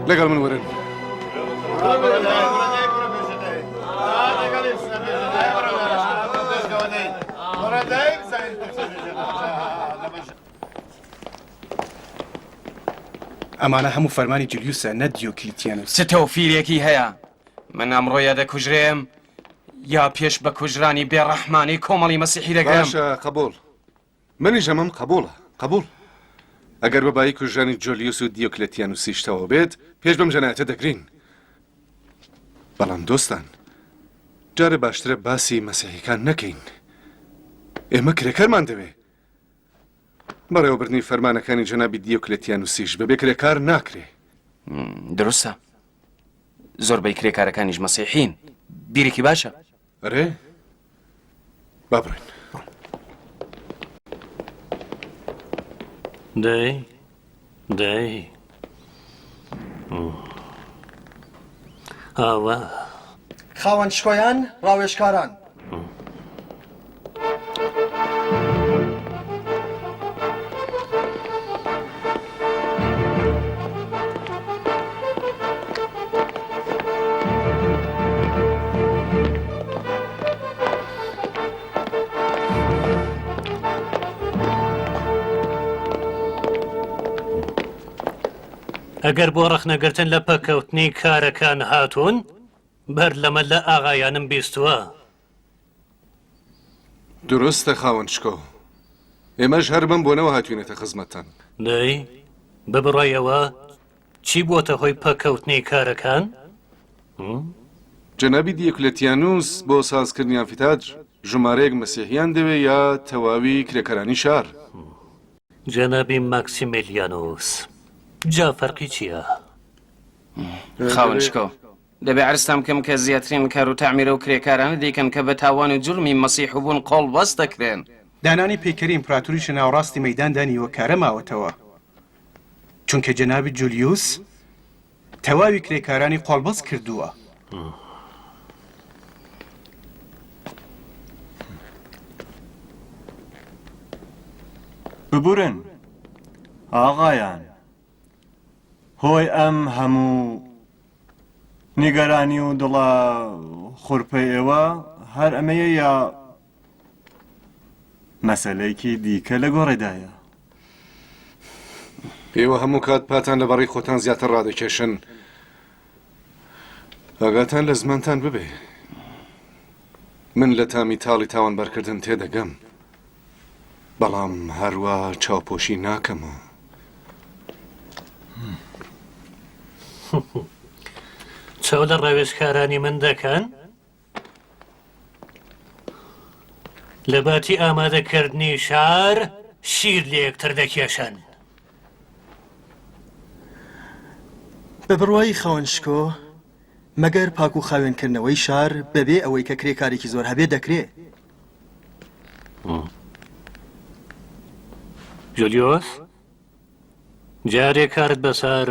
لەگەڵ من وەرن. ئەمانە هەموو فەرمانی جولیوسە نە دیۆکلیتیانوس. چ تەوفیرێکی هەیە؟ من ئەمڕۆ یا دەکوژرێم یا پێش بە کوژرانی بێڕەحمانەی کۆمەڵی مەسیحی دەگرم. باشە قبوڵ. منیش ئەمەم قبوڵە. قبوڵ. ئەگەر بە بایی کوژرانی جۆلیوس و دیۆکلێتیانوسیش تەواو بێت، پێش بەم جەنایەتە دەگرین. بەڵام دۆستان، جارێ باشترە باسی مەسیحیکان نەکەین. ئێمە کرێکارمان دەوێ. بەڕێوەبردنی فەرمانەکانی جەنابی دیۆکلێتیانوسیش بەبێ کرێکار ناکرێ. دروستە. زۆربەی کرێکارەکانیش مەسیحین. بیرێکی باشە. ئەرێ با بڕۆین. دەی دەی ئاوا. خاوەن شکۆیان، ڕاوێژکاران. ئەگەر بۆ ڕەخنەگرتن لە پەککەوتنی کارەکان هاتوون، بەر لەمە لە ئاغایانم بیستووە. دروستە خاوەن شکۆ، ئێمەش هەر بەم بۆنەوە هاتووینەتە خزمەتتان. دەی، بە بڕوای ئێوە چی بووەتە هۆی پەککەوتنی کارەکان؟ جەنابی دیۆکلێتیانوس بۆ سازکردنی ئامفیتاتر ژمارەیەک مەسیحییان دەوێ یا تەواوی کرێکارانی شار؟ جەنابی ماکسیمیلیانوس، جا فەرقی چییە؟ خاوەن شکۆ، دەبێ عەرزتان بکەم کە زیاترین کار و تەعمیر ئەو کرێکارانە دەیکەن کە بە تاوان و جورمی مەسیح بوون قۆڵبەست دەکرێن. دانانی پەیکەری ئیمپراتوریش لە ناوەڕاستی مەیداندا نیوەکارە ماوەتەوە، چونکە جەنابی جولیوس تەواوی کرێکارانی قۆڵبەست کردووە. ببورن ئاغایان، هۆی ئەم هەموو نیگەرانی و دڵە خورپەی ئێوە هەر ئەمەیە یا مەسەلەیەکی دیکە لە گۆڕێدایە؟ ئێوە هەموو کات پاتان لە بەڕی خۆتان زیاتر ڕادەکێشن. ئاگاتان لە زمانتان ببێ. من لە تامی تاڵی تاوانبارکردن تێدەگەم. بەڵام هەروا چاوپۆشی ناکەمەوە. چاو لە ڕاوێژکارانی من دەکەن؟ لە باتی ئامادەکردنی شار شیر لە یەکتر دەکێشن. بە بڕوای خاوەن شکۆ، مەگەر پاک و خاوێنکردنەوەی شار بەبێ ئەوەی کە کرێکارێکی زۆر هەبێ دەکرێ؟ جولیۆس، جارێ کارت بەسەر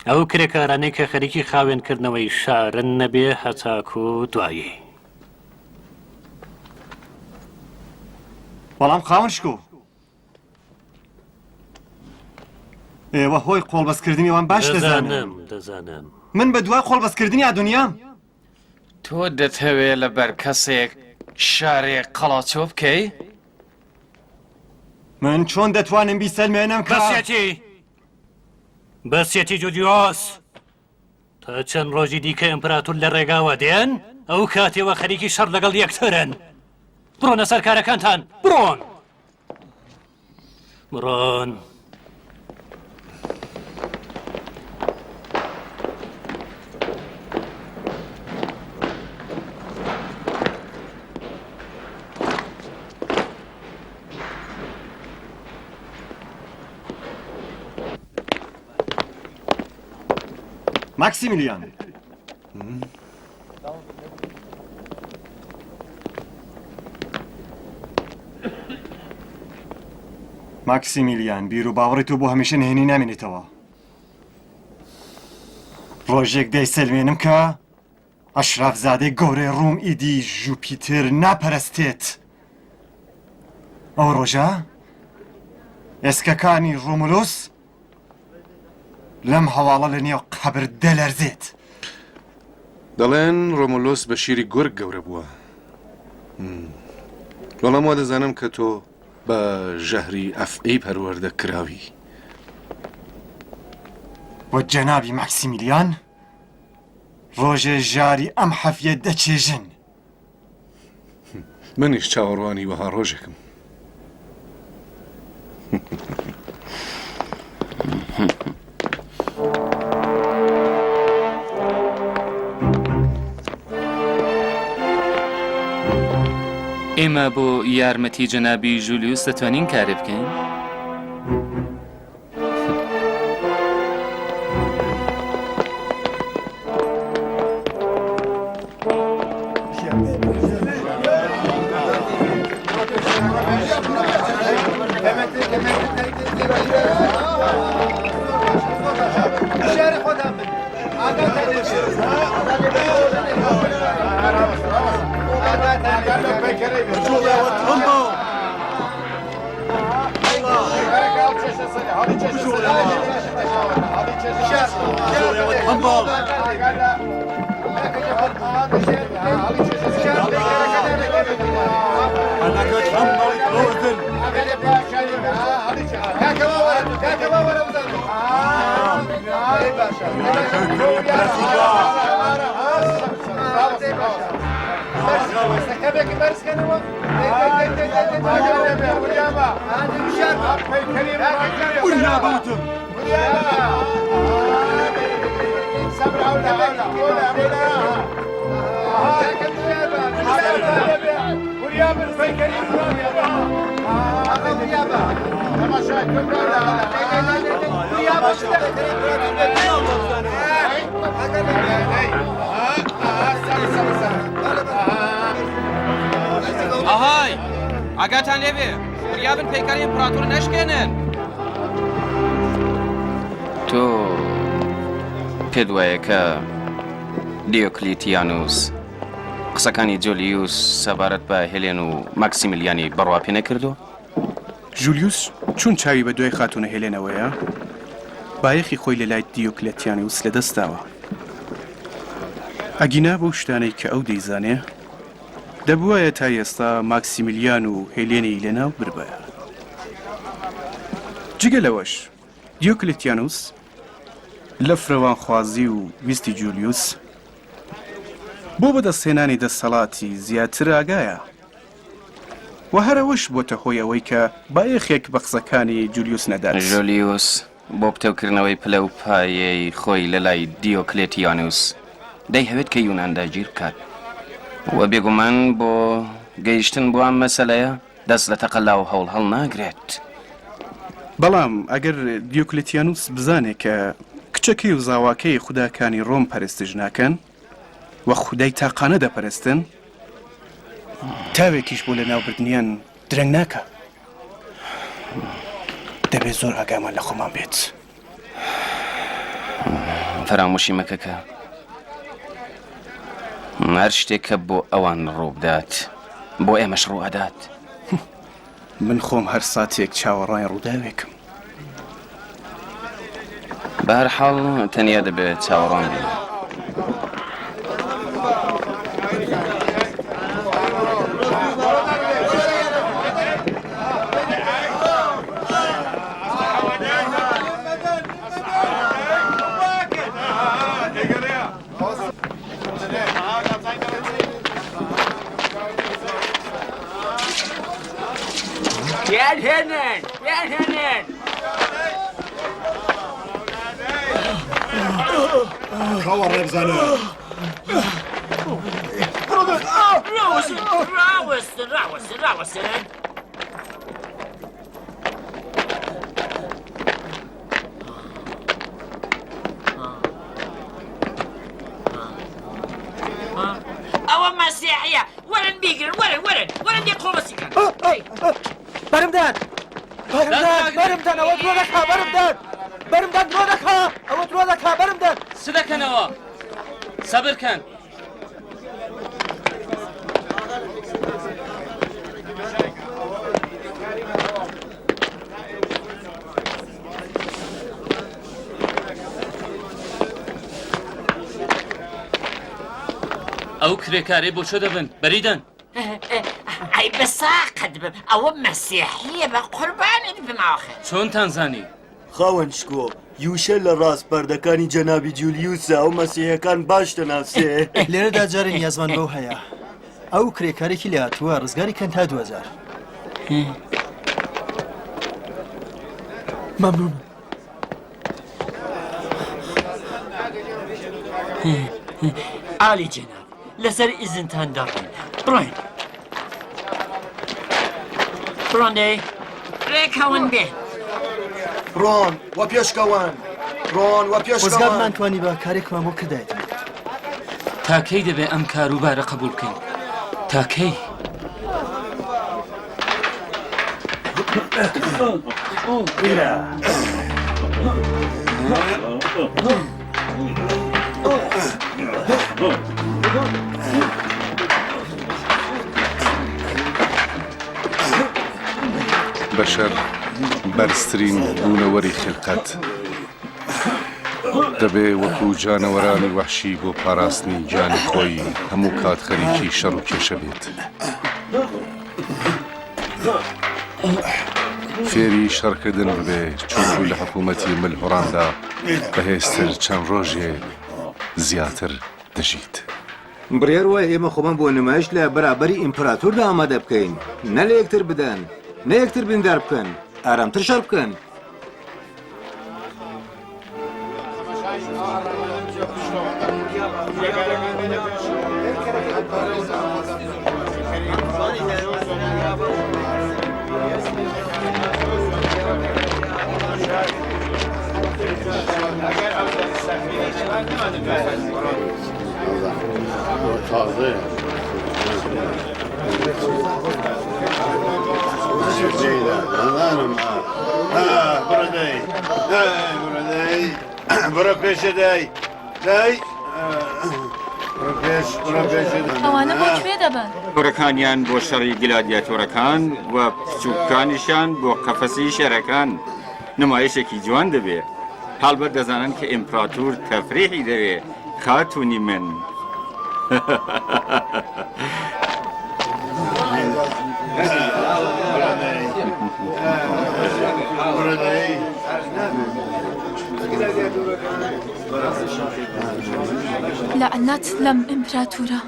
ئەو کرێکارانەی کە خەریکی خاوێنکردنەوەی شارن نەبێ هەتاکو دوایی. بەڵام خاوەن شکۆ، ئێوە هۆی قۆڵبەستکردنی ئەوان باش دەزانن. دەزانم، دەزانم. من بە دوای قۆڵبەستکردنی ئادونیام. تۆ دەتەوێ لەبەر کەسێک شارێک قەڵاچۆ بکەی؟ من چۆن دەتوانم بیسەلمێنم کە. بەسیەتی! بەسیەتی جودیۆس! تا چەند ڕۆژی دیکە ئیمپراتور لە ڕێگاوە دێن، ئەو کاتێوە خەریکی شەڕ لەگەڵ یەکترن. بڕۆنە سەر کارەکانتان، بڕۆن! بڕۆن! ماکسیمیلیان. ماکسیمیلیان، بیروباوەڕی تۆ بۆ هەمیشە نهێنی نامێنێتەوە. ڕۆژێک دەیسەلمێنم کە ئەشرافزادەی گەورەی ڕوم ئیدی ژوپیتر ناپەرستێت. ئەو ڕۆژە ئێسکەکانی ڕۆمولوس لەم هەواڵە لە نێو قەبر دەلەرزێت. دەڵێن ڕۆمولوس بە شیری گورگ گەورە بووە. بەڵام وا دەزانم کە تۆ بە ژەهری ئەفعی پەروەردە کراوی. وە جەنابی ماکسیمیلیان ڕۆژێ ژاری ئەم حەفیە دەچێژن. منیش چاوەڕوانی وەها ڕۆژێکم. ئێمە بۆ یارمەتی جەنابی ژولیوس دەتوانین کارێ بکەین؟ ئەهای ئاگاتان لێبێ وریابن پەیکەری ئیمپراتۆر نەشکێنن. تۆ پێت وایە کە دیۆکلیتیانوس قسەکانی جۆلیوس سەبارەت بە هێلێن و ماکسیمیلیانی بڕوا پێ نەکردووە؟ ژولیوس چون چاوی بە دوای خاتوونە هێلێنەوەیە، بایەخی خۆی لە لای دیۆکلێتیانوس لە دەست داوە. ئەگینا بەو شتانەی کە ئەو دەیزانێ، دەبوایە تا ئێستا ماکسیمیلیان و هێلێنی لە ناو بربایە. جگە لەوەش، دیۆکلێتیانوس لە فرەوانخوازی و ویستی جولیوس بۆ بەدەستهێنانی دەسەڵاتی زیاتر ئاگایە. و هەر ئەوەش بۆتە هۆی ئەوەی کە بایەخێک بە قسەکانی جولیوس نەدات. جولیوس بۆ پتەوکردنەوەی پلە و پایەی خۆی لە لای دیۆکلێتیانوس دەیهەوێت کە یونان داگیر بکات و بێگومان بۆ گەیشتن بۆ ئەم مەسەلەیە دەست لە تەقەلا و هەوڵ هەڵناگرێت. بەڵام ئەگەر دیۆکلێتیانوس بزانێ کە کچەکەی و زاواکەی خوداکانی ڕۆم پەرستش ناکەن، و خودای تاقانە دەپەرستن، تاوێکیش بۆ لەناوبردنیان درەنگ ناکا. دەبێت زۆر ئاگامان لە خۆمان بێت. فەرامۆشی مەکە کە هەر شتێک کە بۆ ئەوان ڕووبدات بۆ ئێمەش ڕووئەدات. من خۆم هەر ساتێک چاوەڕوانی ڕووداوێکم. بەهەرحاڵ تەنیا دەبێت چاوەڕوان بین. بیان هێنن بیان هێنن خاوە ڕێبزانە ڕاوەستن ڕاوەستن ڕاوەستن ڕاوەستن ئەوە مەسیحیە وەرن بیگرن وەرن وەرن وەرن دێ قۆڵەسی کەن بەرم دان. بەرمدەن، بەرمدەن، ئەوە درۆ دەکا، بەرمدەن، بەرمدەن، درۆ دەکا، ئەوە درۆ دەکا، بەرمدەن. چ دەکەنەوە؟ سەبر کەن. ئەو کرێکارەی بۆ کوێ دەبن؟ بەریدەن. ئەی بە ساقت بم ئەوە مەسیحیە بە قوربانت بم ئاخر. چۆنتان زانی؟ خاوەن شکۆ، یوشە لە ڕاسپاردەکانی جەنابی جولیوسە، ئەو مەسیحیەکان باش دەناسێ. لێرەدا جارێ نیازمان بەو هەیە ئەو کرێکارێکی لێهاتووە ڕزگاری کەن تا دواجار. مەمنونم. عالی جەناب لەسەر ئیزنتان دەڕۆین بڕۆین بڕۆن دەی ڕێکەون بێ ڕۆن وە پێشکەوەن ڕۆن وە پێشکەوەن. خۆزگا بمانتوانیبا کارێکمان بۆ کردایەتی. تا کەی دەبێ ئەم کاروبارە قبوڵ بکەین؟ تا کەی؟ بەشەر بەرزترین بوونەوەری خیلقەت دەبێ وەکو جانەوەرانی وەحشی بۆ پاراستنی گیانی خۆی هەموو کات خەریکی شەڕ و کێشە بێت. فێری شەڕکردن ببێ چونکو لە حکوومەتی ملهوڕاندا بەهێزتر چەند ڕۆژێ زیاتر دەژیت. بڕیار وایە ئێمە خۆمان بۆ نمایش لە بەرابەری ئیمپراتۆردا ئامادە بکەین، نە لە یەکتر بدەن، نە یەکتر بریندار بکەن، ئارامتر شەڕ بکەن. ئەوانە بۆ کوێ دەبەن؟ گەورەکانیان بۆ شەڕی گلادیاتۆرەکان و بچووکانیشیان بۆ قەفەسی شێرەکان. نمایشێکی جوان دەبێ. هەڵبەت دەزانن کە ئیمپراتور تەفریحی دەوێ خاتوونی من. لەعنەت لەم ئیمپراتورە.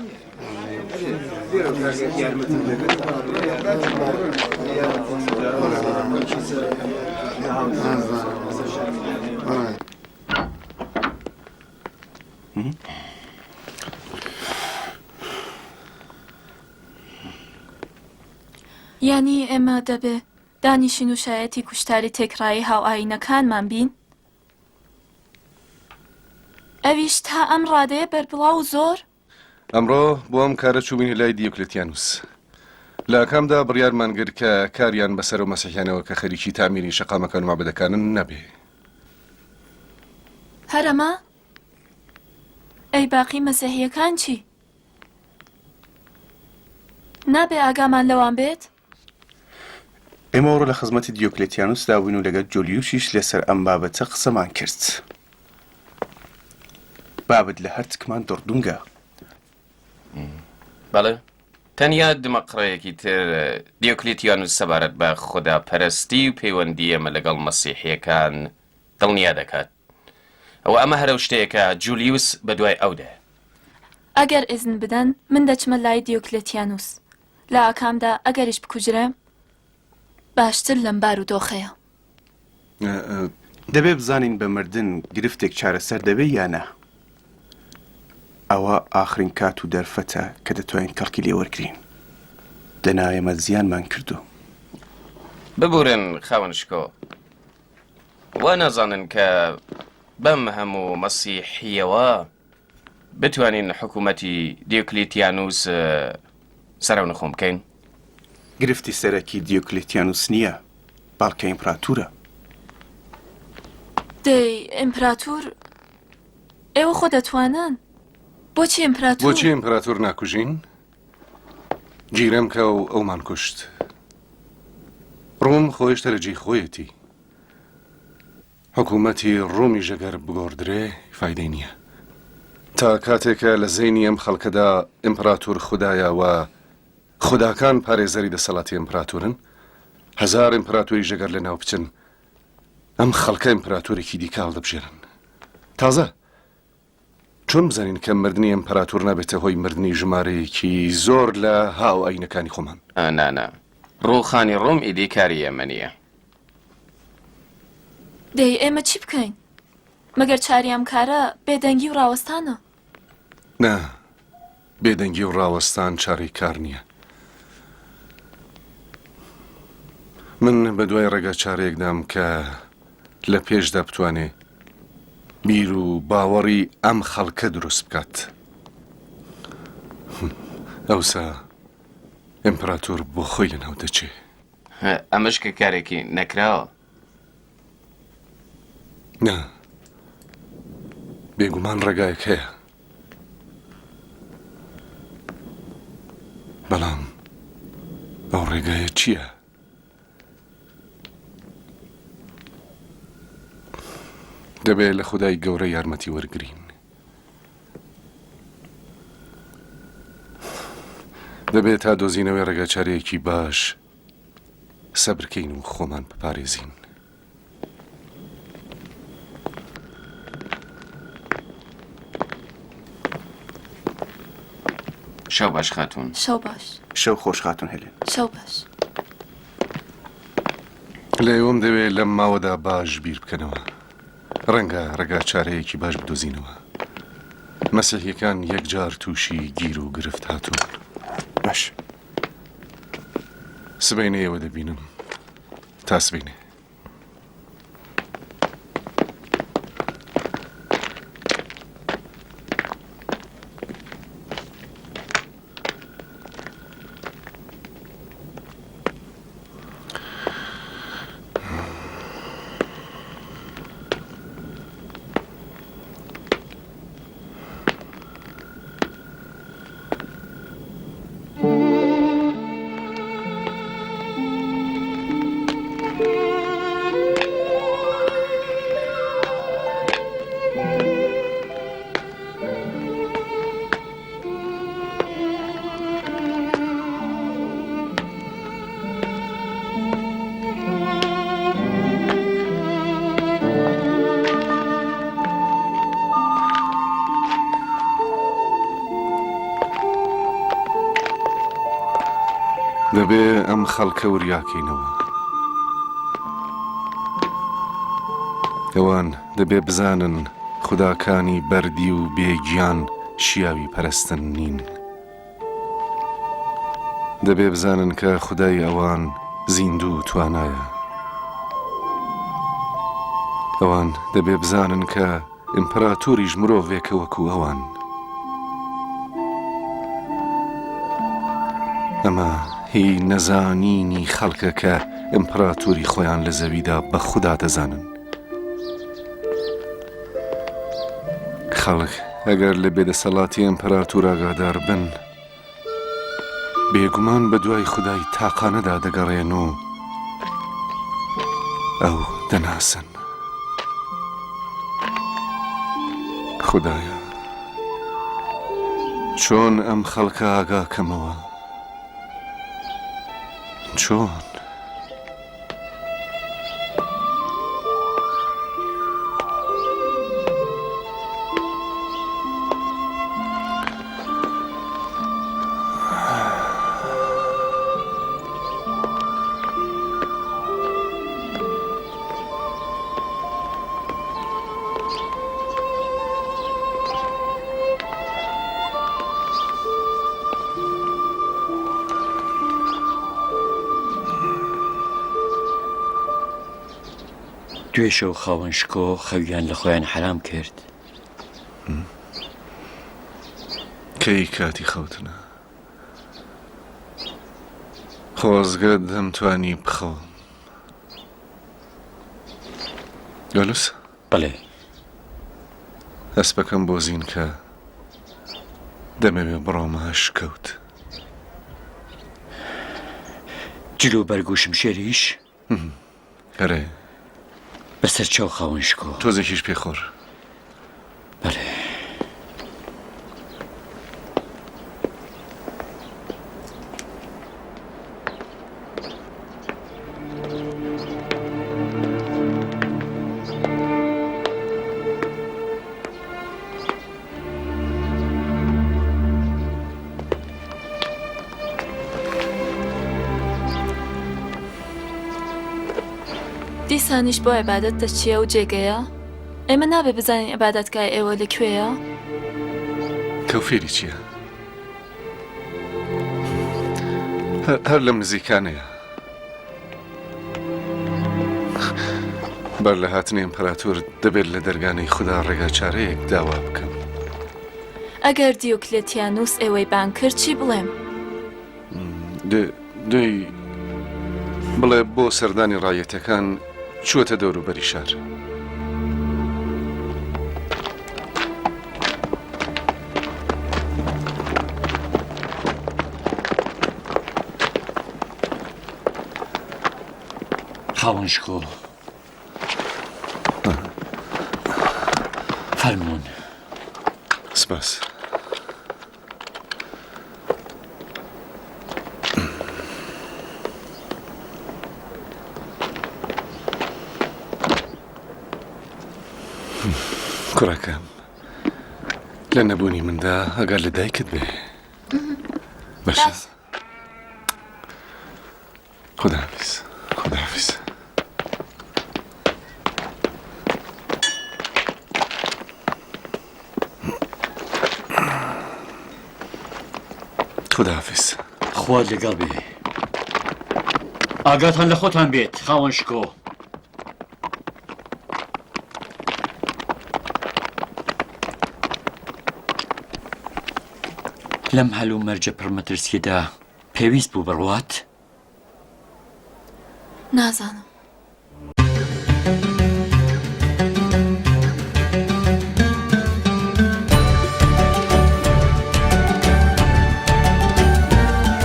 یانی ئێمە دەبێ دانیشین و شایەتی کوشتاری تێکڕایی هاوئایینەکانمان بین؟ ئەویش تا ئەم ڕادەیە بەربڵاو و زۆر؟ ئەمڕۆ بۆ ئەم کارە چووبینە لای دیۆکلێتیانوس. لە ئاکامدا بڕیارمان گرت کە کاریان بەسەر ئەو مەسیحیانەوە کە خەریکی تەعمیری شەقامەکان و مەعبەدەکانن نەبێ. هەر ئەمە؟ ئەی باقی مەسیحییەکان چی؟ نابێ ئاگامان لەوان بێت؟ ئێمە ئەوڕۆ لە خزمەتی دیۆکلێتیانوسدا بووین و لەگەڵ جۆلیوسیش لەسەر ئەم بابەتە قسەمان کرد. بابت لە هەرتکمان دڕدونگە. بەڵێ، تەنیا دمەقڕەیەکی تر دیۆکلیتیانوس سەبارەت بە خوداپەرستی و پەیوەندی ئێمە لەگەڵ مەسیحییەکان دڵنیا دەکات. ئەوە ئەمە هەر ئەو شتەیە کە جولیوس بەدوای ئەودایە. ئەگەر ئیزن بدەن من دەچمە لای دیۆکلێتیانوس. لە ئاکامدا ئەگەریش بکوژرێم باشتر لەم بارودۆخەیە. دەبێ بزانین بە مردن گرفتێک چارەسەر دەبێ یا نا. ئەوە ئاخرین کات و دەرفەتە کە دەتوانین کەڵکی لێ وەرگرین. دەنا ئێمە زیانمان کردو. ببورن خاوەن شکۆ، وا نازانن کە بەم هەموو مەسیحییەوە بتوانین حکوومەتی دیۆکلیتیانوس سەرەونخوم بکەین؟ گرفتی سەرەکی دیۆکلیتیانوس نییە. بەڵکە ئیمپراتورە. دەی ئیمپراتور ئێوە خۆ دەتوانن بۆچی ئیمپراتور؟ بۆچی ئیمپراتور ناکوژین؟ گیرەم کە و ئەومان کوشت. ڕوم خۆ هێشتا لە جێی خۆیەتی. حکوومەتی ڕومیش ئەگەر بگۆڕدرێ فایدەی نییە. تا کاتێکە لە زەینی ئەم خەڵکەدا ئیمپراتور خودایە و خوداکان پارێزەری دەسەڵاتی ئیمپراتورن، هەزار ئیمپراتوریش ئەگەر لەناو بچن، ئەم خەڵکە ئیمپراتورێکی دیکە هەڵدەبژێرن. تازە چۆن بزانین کە مردنی ئیمپراتور نابێتە هۆی مردنی ژمارەیەکی زۆر لە هاوئایینەکانی خۆمان؟ نا نا، ڕووخانی ڕۆم ئیدی کاری ئێمە نییە. دەی ئێمە چی بکەین؟ مەگەر چاری ئەم کارە بێدەنگی و ڕاوەستانە؟ نا، بێدەنگی و ڕاوەستان چارەی کار نییە. من بە دوای ڕێگا چارەیەکدام کە لە پێشدا بتوانێ بیر و باوەڕی ئەم خەڵکە دروست بکات. ئەوسا ئیمپراتۆر بۆ خۆی لەناو دەچێ. ئەمەش کە کارێکی نەکراوە. نا، بێگومان ڕێگایەک هەیە. بەڵام ئەو ڕێگایە چییە؟ دەبێ لە خودای گەورە یارمەتی وەرگین. دەبێت تا دۆزینەوەی ڕێگاچارەیەکی باش سەبرکەین و خۆمان بپارێزین. شەو باش خاتوون. شەو باش. شەو خۆش خاتوون هێلێن. شەو باش. لە ئێوەم دەوێ لەم ماوەدا باش بیر بکەنەوە. ڕەنگە ڕێگا چارەیەکی باش بدۆزینەوە. مەسیحیەکان یەکجار تووشی گیر و گرفت هاتوون. باش. سبەینێ ئێوە دەبینم. تا سبەینێ. دەبێ ئەم خەڵکە وریاکەینەوە. ئەوان دەبێ بزانن خوداکانی بەردی و بێ گیان شیاوی پەرستن نین. دەبێ بزانن کە خودای ئەوان زیندوو و توانایە. ئەوان دەبێ بزانن کە ئیمپراتۆریش مرۆڤێکە وەکو ئەوان. ئەمە هی نەزانینی خەڵکە کە ئیمپراتۆری خۆیان لە زەویدا بە خودا دەزانن. خەڵک ئەگەر لە بێدەسەڵاتی ئیمپراتور ئاگادار بن، بێگومان بە دوای خودای تاقانەدا دەگەڕێن و ئەو دەناسن. خودایە چۆن ئەم خەڵکە ئاگا کەمەوە؟ چۆن؟ دوێ شەو خاوەن شکۆ خەویان لە خۆیان حەرام کرد. کەی کاتی خەوتنە؟ خۆزگە دەمتوانی بخەوم. گالوس. بەڵێ. ئەسپەکەم بۆ زین کە دەمەوێ بڕۆمە ئەشکەوت. جل و بەرگ و شمشێریش؟ ئەرێ. بەسەر چاو خاوەن شکۆ. تۆزێکیش پێخۆر. بەڵێ. دیسانیش بۆ عیبادەت دەچیە ئەو جێگەیە؟ ئێمە نابێ بزانین عیبادەتگای ئێوە لە کوێیە؟ تەوفیری چییە؟ هەر لەم نزیکانەیە. بەر لە هاتنی ئیمپراتۆر دەبێت لە دەرگانەی خودا ڕێگاچارەیەک داوا بکەم. ئەگەر دیۆکلێتیانوس ئێوەی بانگ کرد چی بڵێم؟ دەی بڵێ بۆ سەردانی ڕایەتەکان چووەتە دەوروبەری شار. خاوەن شکۆ فەرموون. سپاس. کوڕەکەم لە نەبوونی مندا ئەگەر لە دایکت بێ باشە خداحافظ خداحافظ خداحافظ خوات لەگەڵ بێ ئاگاتان لە خۆتان بێت خاوەن شکۆ. لەم هەلومەرجە پڕمەترسیەدا پێویست بوو بڕوات؟ نازانم.